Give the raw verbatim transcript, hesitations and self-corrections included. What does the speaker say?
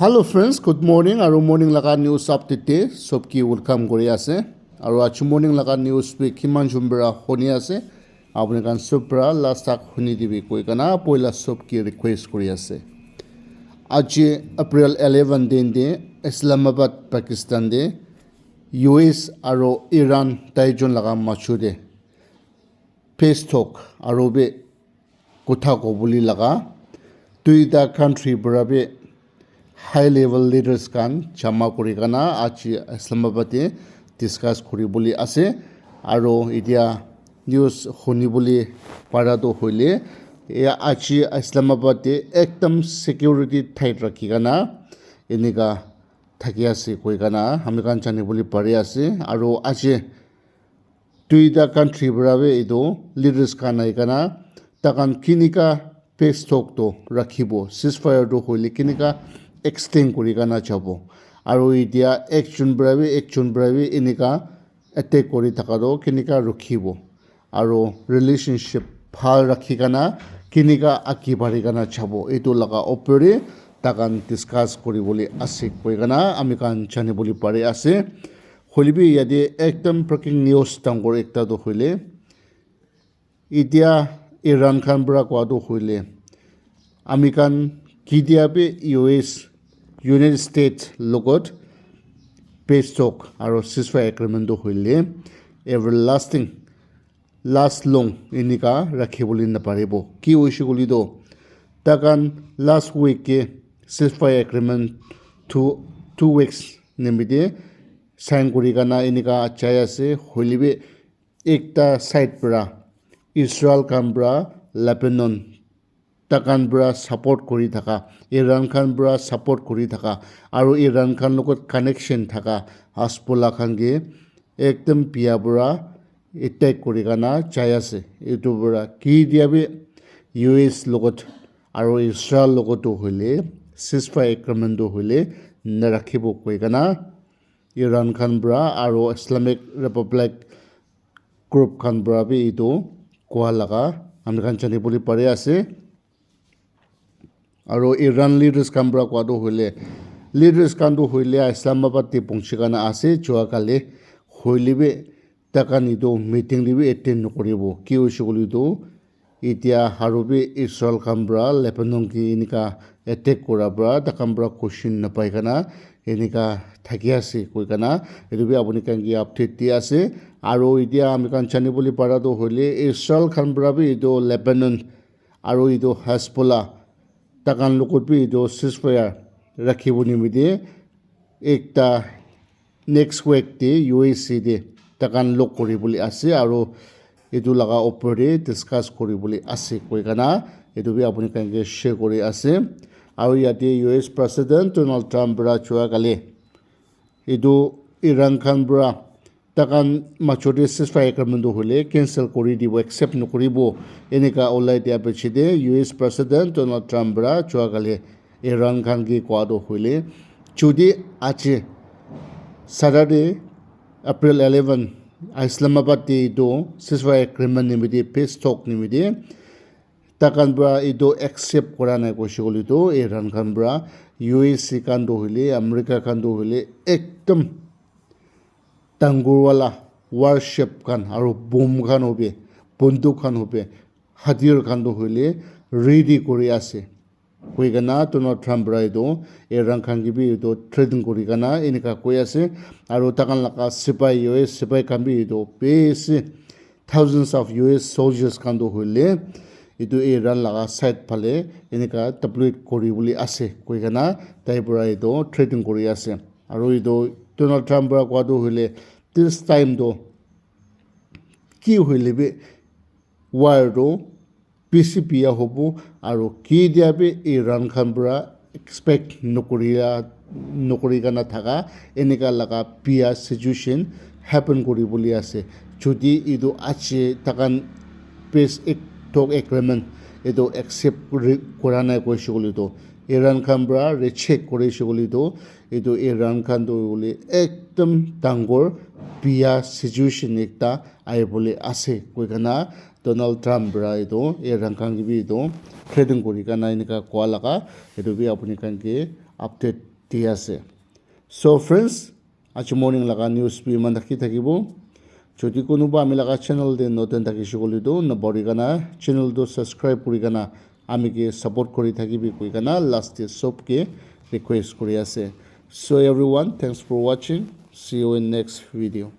Hello friends, good morning. Aru morning laga news update te sob ki welcome kuri ase. Aru aji morning laga news bi kiman jon para huni ase, apuni khan sob para last tak huni dibi koi kana poila sob ki request kuri ase. Aji April eleven din te Islamabad, Pakistan te U S aru Iran tai jon laga machu te peace talk aru bi kotha kobole laga duita country para bi high level leaders khan jama kuri kana aji Islamabad te discuss kuri bole ase. Aru etia news huni bole para toh hoile ya aji Islamabad te ekdam security tight rakhi kana enika thaki ase koi kana ami khan jani bole pari ase. Aru aji duita country para bi etu leaders khan ahi kana takhan kinika peace talk toh rakhibo, ceasefire toh hoile kinika extend kuri kana jabo, aru etia ekjon para bi ekjon para bi enika attack kuri thaka toh kinika rukhibo, aru relationship bhal rakhi kana kinika agi bari kana jabo, etu laga opor te takhan discuss kuri bole ase koi kana ami khan jani bole pari ase. Hoile bi yate ekdam breaking news dangor ekta toh hoile, etia Iran khan para koa toh hoile ami khan ketia bi U S, United States logot peace talk aru ceasefire agreement toh hoile everlasting, last long enika rakhi bole na paribo. Ki hoise koile toh takhan last week ke ceasefire agreement two, two weeks nimite sign kuri kana enika jai ase. Hoile bi ekta side para Israel khan para Lebanon takhan para support kuri thaka, Iran khan para support kuri thaka, aru Iran khan logot connection thaka Hezbollah khan ke ekdam bia para attack kuri kana jai ase. Etu para ketia bi U S logot aru Israel logot toh hoile ceasefire agreement toh hoile narakhibo koi kana Iran khan para aru Islamic Republic group khan para bi etu koa laga ami khan jani bole pari ase. Aru Iran leaders khan para koa toh hoile, leaders khan toh hoile Islamabad te punchi kana ase jua kali, hoile bi takhan etu meeting te bi attend nokoribo. Ki hoise koile toh etia aru bi Israel khan para Lebanon ke enika attack kura para takhan para question napai kana enika thaki ase koi kana etu bi apuni khan ke update di ase. Aru etia ami khan jani bole para toh hoile Israel khan para bi etu Lebanon aru etu Hezbollah takhan logot bi etu ceasefire rakhibo nimite ekta next week te U S A te takhan log kuri bole ase aru etu laga opor te discuss kuri bole ase koi kana etu bi apuni khan ke share kuri ase. Aru yate U S President Donald Trump para jua kali etu Iran khan para takhan major te ceasefire agreement toh hoile cancel kuri dibo, accept nokoribo, enika olai dia piche te U S President Donald Trump para jua kali Iran khan ke koa toh hoile jodi aji Saturday April eleven Islamabad te etu ceasefire agreement nimite peace talk nimite takhan para etu accept kura nai koise koile toh Iran khan para U S khan toh hoile America khan toh hoile ekdam dangor wala warship khan aru bomb khan hobi, bunduk khan hobi, hatiyar khan toh hoile ready kuri ase koi kana Donald Trump para etu Iran khan ke bi etu threaten kuri kana enika koi ase. Aru takhan laga sipai U S sipai khan bi etu bishi thousands of U S soldiers khan toh hoile etu Iran laga side phale enika deploy kuri bole ase koi kana tai para etu threaten kuri ase. Aru etu Donald Trump para koa toh hoile this time toh ki hoile bi war toh bishi bia hobo aru ketia bi Iran khan para expect nokori nokori kana thaka enika laga bia situation happen kuri bole ase. Jodi etu aji takhan peace talk agreement etu accept kuri kura nai koise koile toh Iran khan para reject korise koile toh etu Iran khan toh hoile ekdam dangor bia situation ekta ahi bole ase koi kana Donald Trump para etu Iran khan ke bi etu threaten kuri kana enika koa laga etu bi apuni khan ke update di ase. So friends, aji morning laga news bi iman thaki thakibo. Jodi kunuba ami laga channel te notun thakishe koile tu nabori kana channel tu subscribe kuri kana ami ke support kuri thakibi koi kana last te sob ke request kuri ase. So everyone, thanks for watching. See you in next video.